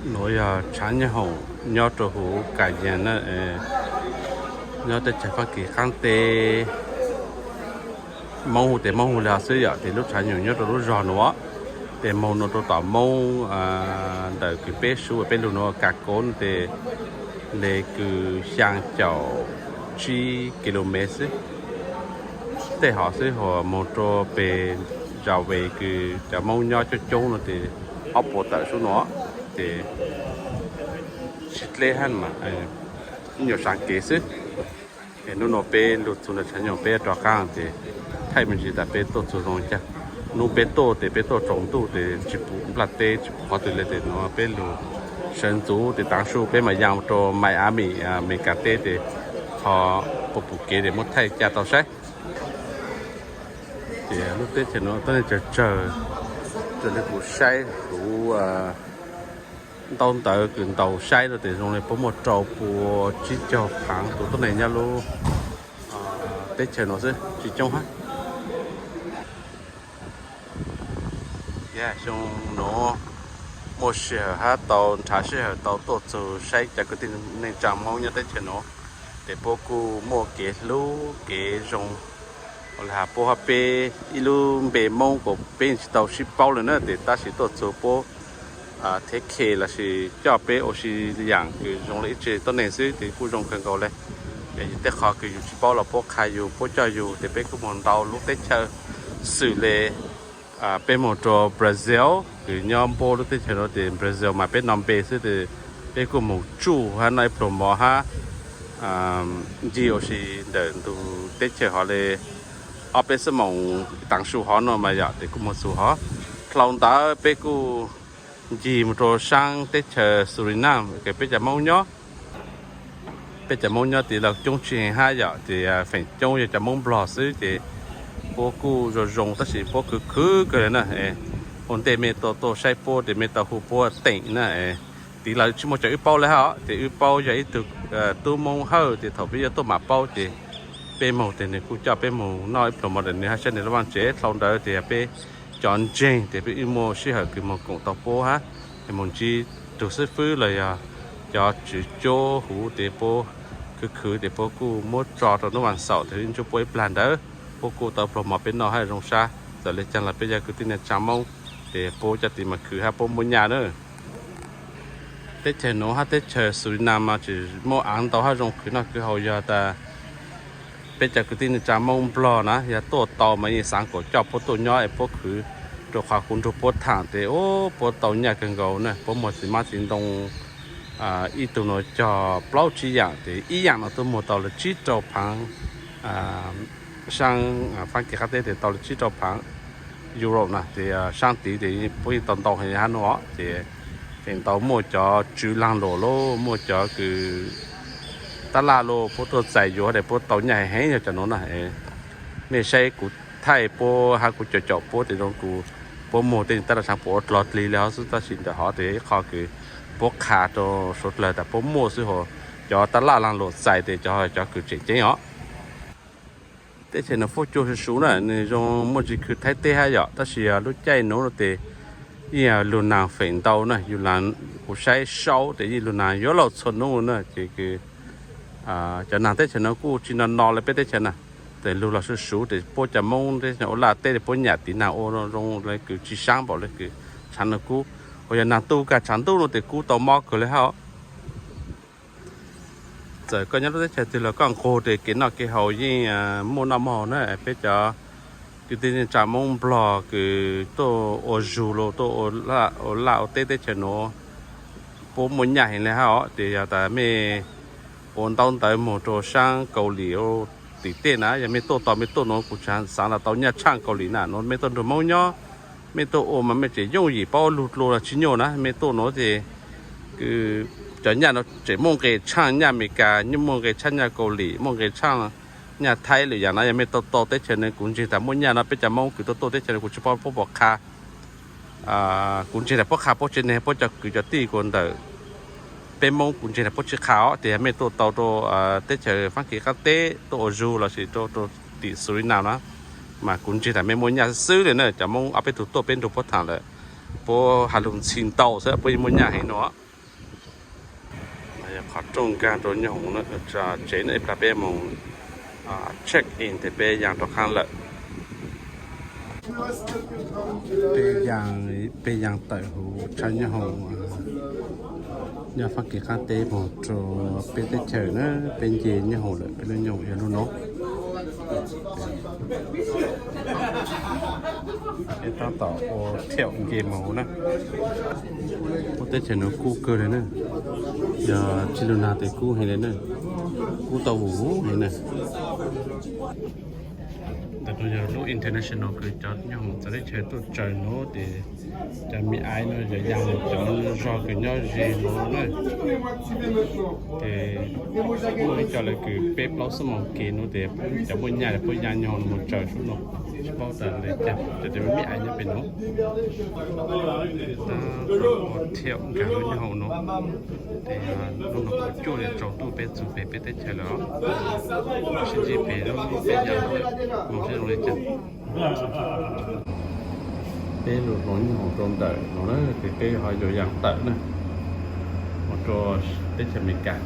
Nuav yog tshav nyooj hoom nyob rua huv Kas Yas na, nyob teb chaws Fab Kis qaab teb. Moob hu tes Moob hu le hov xwb yom, tes lub tshav nyooj nyob rua lub zog nuav. Tes moog nuav rua tom Moob ntawm kws peb sub peb lug nuav Kas Kos tes le kws xyaa caum tsib ki lu mev xwb. Tej hov xwb, hos moog rua peg Zas Ves kws cov Moob nyob coob coob nuav tes ob puas tawm sub nuav, ces sib dleb hab mas ib nyuas saav kev xwb. Es nub nuav peb lug txug ntawm tshav nyooj peb rov qaab ces thaij me ntsis tas peb tuaj txug zoo caag. Nub peb tuaj tes peb tuaj tsaus ntuj tes tsi pum nplaj teb tsi pum qhov twg le tes nuav peb lug sawv ntxuv tes taav su peb mas yaa rua Miami, Amelikas teb tes ho puas pum kev tes muab thaij ca tau saib. Ces lub teb chaws nuav tuab neeg tsawg tsawg, raws le kuv saib kuv ntaub ntawv kws ntaus saib rua tes zoo le puab muaj rau pua tsib caug phaav tus tuab neeg nyob lub teb chaws nuav xwb, tsi coob hab. Xyoo nuav muaj sij hawm hab tau nrhav sij hawm tau tuaj txug saib cov kwv tij neej tsaa Moob nyob teb chaws nuav, tes puab kuj muaj kev hlub kev zoo. Ua le has puab hab peb ib lub npe Moob kuas peb tsi tau sib paub le na, tes tab sis tuaj txug puab take care lossis coj peb ua si yaam kws zoo le ib tse tuab neeg xwb tes kuj zoo kawg nkaus le. Yog tej qhov kws yus tsi paub los puab qha yus puab coj yus tes peb kuj moog ntau lub teb chaws xwm le peb moog rua Brazil kws nyob npuab lub teb chaws nuav tes Brazil mas peb nov npe xwb tes peb kuj moog tsuj hab noj ib pluag mov hab ncig ua si ntawm ntug teb chaws hov le ob peb xuab moos taav su hov nuav mas yom tes kuj moog txug hov. Dlhau ntawd peb kuj ncig moog rua saab teb chaws Surinam kws peb cov Moob nyob. Peb cov Moob nyob tiv lawv coob tsi heev hab yom, ces feem coob yog cov Moob Nplog xwb ces puab kuj zoo zoo tab sis puab khwv khwv kawg le na. Ua ntej mej tuaj tuaj saib puab tes mej tau hu puab teem na. Tiv lawv tsi muaj cov wb paub le hab, ces wb paub yog ib tug tub Moob Hawj tes thaum peb yuav tuaj mam paub ces peb moog tes nwg kuj coj peb moog noj ib pluag mov ntawm nwg hab saib nwg lub vaaj tsev. Dlhau ntawd tes yog peb cov ntseeg tes peb wb muaj sij hawm kws moog koom tau puab hab, moog ntsib tug xib fwb los yog cov tswv cuab huv tes puab khwv khwv tes puab kuj muab tso rau nub vaaj xaum tes wb ntsib puab ib plag ntawd. Puab kuj tau pluag mov peb noj hab zoo sab. Txawm le caag los peb yog kwv tij neej tsaa Moob tes puab cov tiv mas khwv hab puab muaj nyaj na. Teb chaws nuav hab teb chaws Surinam mas tseem muaj aav ntau hab zoo khwv noj khwv haus yog tas peb cov kwv tij neej tsaa Moob Nplog na yog tuaj tau mas yeej xaav kuas coj puab tuaj nyob es puab khwv, rua qhov kuv nrug puab thaam tes puab tau nyaj kawg nkaus na, puab muag txiv maab txiv ntoo ib tug nuav cog plaub tsib yaam tes ib yaam nuav tuaj muag tau le tsib rau phaav, saab Faab Kis qaab teb tes tau le tsib rau phaav Europe na, tes saab tiv tes puab yeej tau ntau heev hab nuav os. Ces feem ntau muaj cov tswv laag luam lauj, muaj cov kws tab laj lauj, puab tuaj txais yus hab tes puab tau nyaj heev heev yog cov nuav na. Mej saib kuv thaij puab hab kuv caum caum puab tes zoo kuv, puab muag tej tab laj tshaav puam ua dlog dlig le hov xwb tab sis ntawm hov tes ib qho kws puab qha rau suav dlawg tas puab muaj xwb hos cov tab laj laag luam txais tes cov, cov kws tseem ceeb os. Teb chaws nuav fuab cua suv suv na, nwg zoo muaj ntsis khwv Thaib teb hab yom, tab sis lub caij nuav tes yeej lug naag feem ntau na, yug laag kuv saib saub tes yeej lug naag yuav luag txhua nub na, ces kws cov naag teb chaws nuav kuj tsi no no le peb teb chaws na. Tes lug los suv suv tes puab cov Moob teb chaws ua laj teb tes puab nyam tiv naag ua zoo le kws tsi saab npaum le kws tshaav nuav kub. Hos yog naag tu kag tshav ntuj nuav tes kub tau mob kawg le hab. Txawm koj nyob lub teb chaws twg los koj nqug tes kev noj kev haus yeej muaj noj muaj haus na. Peb cov kwv tij neej tsaa Moob Nplog kws tuaj ua zug los tuaj ua laj ua teb teb chaws nuav, puab muaj nyaj heev le hab os. Tes yog tas mej ua ntaub ntawv moog rua saab Kaus Lim tim tej na, yog mej tuaj tau mej tuaj nuav kuv tsi xaav los tau nyaj tshaaj Kaus Lim na, nuav mej tuaj nrug Moob nyob, mej tuaj ua mas mej tseem yooj yim paub lug dlua los tsi nyuaj na. Mej tuaj nuav tes kws cov nyaj nuav tseem muaj nqe tshaaj nyaj Amelikas, muaj nqe tshaaj nyaj Kaus Lim, muaj nqe tshaaj nyaj Thaib lwm yaam na. Yog mej tuaj tau teb chaws nuav kuv ntseeg tas muaj nyaj no. Peb cov Moob kws tuaj tuaj teb chaws nuav kuv tsi paub puab puas qha. Kuv ntseeg tas puab qha puab tsev neeg puab cov kwv cov tij kuas ntawm peb Moob kuv ntseeg tas puab tsi qha os. Tes yog mej tuaj tau rua teb chaws Faab Kis qaab teb tuaj ua zug lossis rua tim Surinam na, mas kuv ntseeg tas mej muaj nyaj xwb le na. Cov Moob ob peb tug tuaj peb nrug puab thaam lawm, puab has lug ntxhi ntau xwb puab yeej muaj nyaj heev nuav. Qhov rooj nkag rau Nyooj Hoom tsev no ib plag peb moog check in tes peb yaas rov qaab lawm. Peb yaas, peb yaas tawm huv tshaj Nyooj Hoom nyob Fab Kis qaab teb moog rua peb teb chaws na, peb nce Nyooj Hoom lawm, peb lub Nyooj Hoom yog lub no. Peb taab tom ua thiaum nce moog na. Lub teb chaws nuav kub kawg le na, yog tsi lug nag tes kub heev le na, kub tau vus vus le na. Ntawm nuav yog lub international kws cov Nyooj Hoom txawv teb chaws tuaj tsaws nuav tes cov me aiv nuav yog yaas cov zog kws nyob ze nuav na. Tes muaj ib co le kws peb plaub xuab moos kev nuav tes cov muaj nyaj puab yaas Nyooj Hoom nuav moog tsaws sub nuav, tsi paub tas le caag, cov me aiv nyob pem nuav. Tab tom ua thiaum nkaag lub Nyooj Hoom nuav. Tes lub no kuv cuaj le tsaus ntuj peb txug pem peb teb chaws lawm, sib ntsib pem lub peb yaas moog seb zoo le caag. Peb lug hloov Nyooj Hoom rua ntawm no na, tes peb ho yuav yaas tawm na, moog rua teb chaws Amelikas.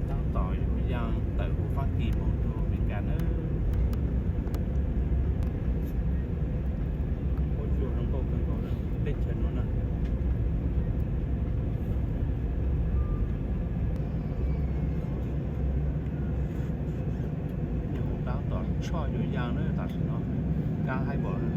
Taab tom yuav yaas tawm huv Fab Kis moog rua Amelikas na. Ua cuag zoo nkauj kawg nkaus na teb chaws nuav na. Nyooj Hoom taab tom tshoj yuav yaas na tam sim no, kaab haib npaum na.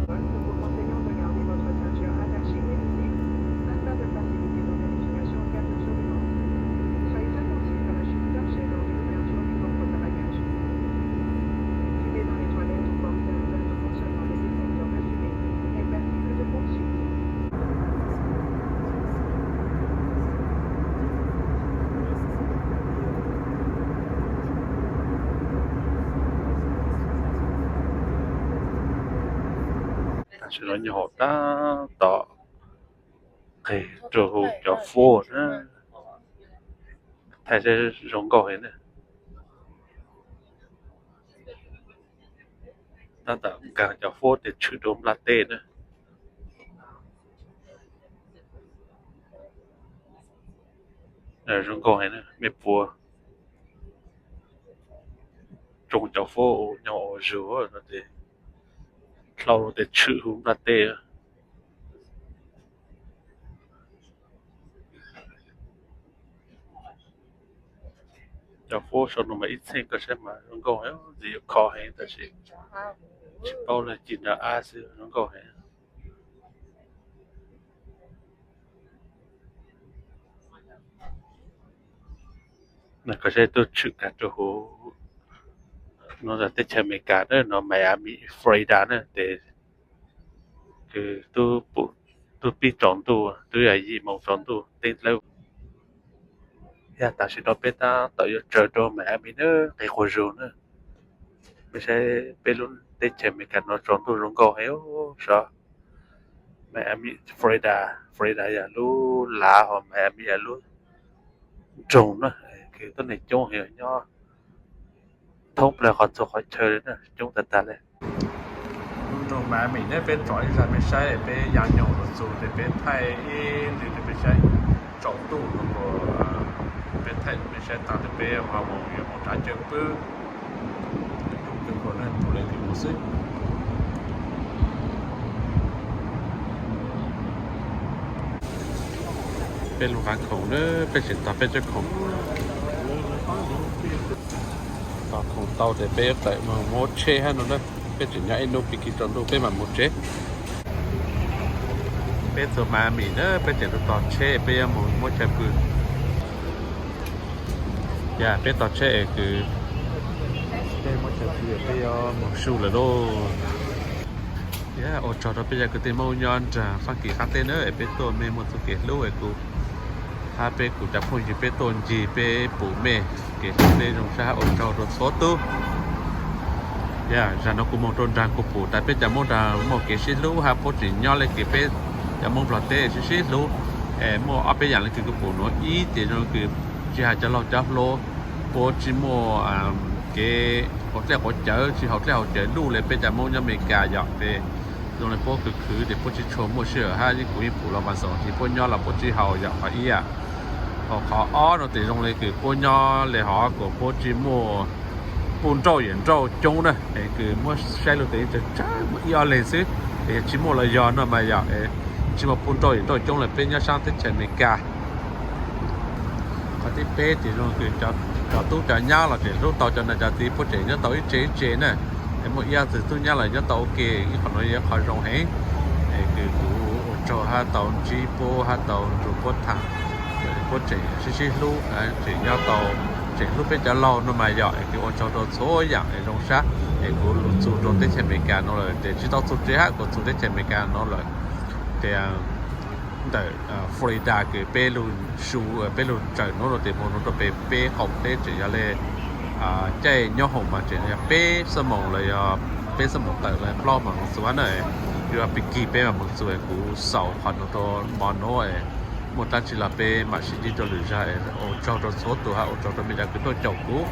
Nous vous conseillons de garder votre ceinture attachée et visible afin de faciliter nos vérifications en cas de surveillance. Soyez attentifs à la chute d'objets lors de l'ouverture du coffre-bagages. Fumez dans les toilettes ou portez un gel de fonctionnement désinfectant de fumée et passible de poursuite. Tam sim no Nyooj Hoom taab tom nqeg rua huv cov fuab na, thaij seb zoo nkauj heev na. Taab tom nkaag cov fuab tes tshwm rua nplaj teb na. Zoo nkauj heev na, mej puas tsoo cov fuab nyob ua zug no tes dlhau tes tshwm huv nplaj teb. Cov fuab sau no mas ib txheej koj saib mas zoo nkauj heev, ntxim yuav kho heev tab sis tsis paub le ci nrag ab xwb zoo nkauj heev. Koj saib tub tshwm kag rua huv no teb chaws Amelikas na, no Miami, Florida na tes kws tub pib tsaus ntuj, tub yog yim moos tsaus ntuj teeb dlawb. Yog tam sim no peb taab tom yuav tsaws rua Miami na, nqis quas zug na. Peb saib peb lub teb chaws Amelikas no tsaus ntuj zoo nkauj heev sov. Miami, Florida, Florida yog lub lav, ho Miami yog lub nroog na, kws tuab neeg coob heev nyob thoob plaws qhov txhua qhov chaw le na, coob tag tag le. Lub nroog Miami ne, peb tsom ib zag mej saib, peb ya nyoos lug txug tes peb thaij ib ntsis tes peb saib tsaus ntuj no, peb thaij mej saib taag tes peb ho moog yuav moog tsav cawv pwb. Coob kawg nkaus ne, thaum le kws xwb. Peb lub qab khoom na, peb tseem tog peb tsob khoom. Tog khoom tau ces peb yuav tawm mus muab tsheb hab no na. Peb tseem nyob ib hnub pib kis rau ntuj peb mam mus tsev. Peb txuas Miami na, peb tseem tau tog tsheb, peb yuav mus muab chaw pw. Yog peb tog tsheb es kws peb muab chaw pw, peb yuav mus su lawm lauj. Yog ua tsaug rau peb cov kwv tij Hmoob nyob nram Fab Kis qab teb na, es peb tuaj mej muaj txuj kev hlub es kuv hab peb kuv cov phooj ywg peb tuaj ncig peb pum mej kev hlub peb zoo sab hab ua tsaug rau txhua tug. Yog zag no kuv moog rau nraag kuv pum tas peb cov Moob nraag muaj kev sib hlub hab puab tseem nyob le kev peb cov Moob Nplog teb sib sib hlub. Es muaj ob peb yaam le kws kuv pum nuav, ib ces zoo kws tsis has cov laug cov hluas, puab tsis muaj kev quav dlej quav cawv, tsis haus dlej haus cawv luj le peb cov Moob nyob Amelikas yom. Ces zoo le puab khwv khwv ces puab tsis tshua muaj sij hawm hab yeej kuv yeej pum los mas xoom ces puab nyob los puab tsis haus yom, qhov ib yam. Ho qhov ob no ces zoo le kws puab nyob le hov kuas puab tsis muaj puj nrauj yawm nrauj coob na, es kws muab saib lug tes tsawg tsawg muaj ib ob leeg xwb, es yog tsis muaj los yog no mas yom, tsis muaj puj nrauj yawm nrauj coob le peb nyob saab teb chaws Amelikas. Qhov thib peb ces zoo kws cov tub cov nyab los tseem hlub tau cov nam cov txiv, puab tseem nyob tau ib tse ib tse na. Es muaj ib yam txwg tub nyab los nyob tau ua ke, ib qho no yog qhov zoo heev. Es kws kuv ua tsaug hab tau ntsib puab hab tau nrug puab tham, puab tseem sib sib hlub, tseem nyob tau, tseem hlub peb cov laug no mas yom. Es kws ua tsaug rau txhua yaam es zoo sab, es kuv lug txug rau teb chaws Amelikas no lawm ces tsis tau txug tsev hab kuv txug teb chaws Amelikas no lawm. Ces ntawm Florida kws peb lug su, peb lug tsaws nuav rua tes moog nuav rua pem peb qaum teb tseem yog le caij nyob hoom mas tseem yog peb xuab moos los yog peb xuab moos tawm los plaub moos moog txug na. Yog pib kig peb mas moog txug, kuv xaus qhov nuav rua mo nuav, muaj dlaab tsi los peb mam sib ntsib rua lwm zag. Ua tsaug rua txhua tug hab ua tsaug rua mej cov kws tuaj caum kuv.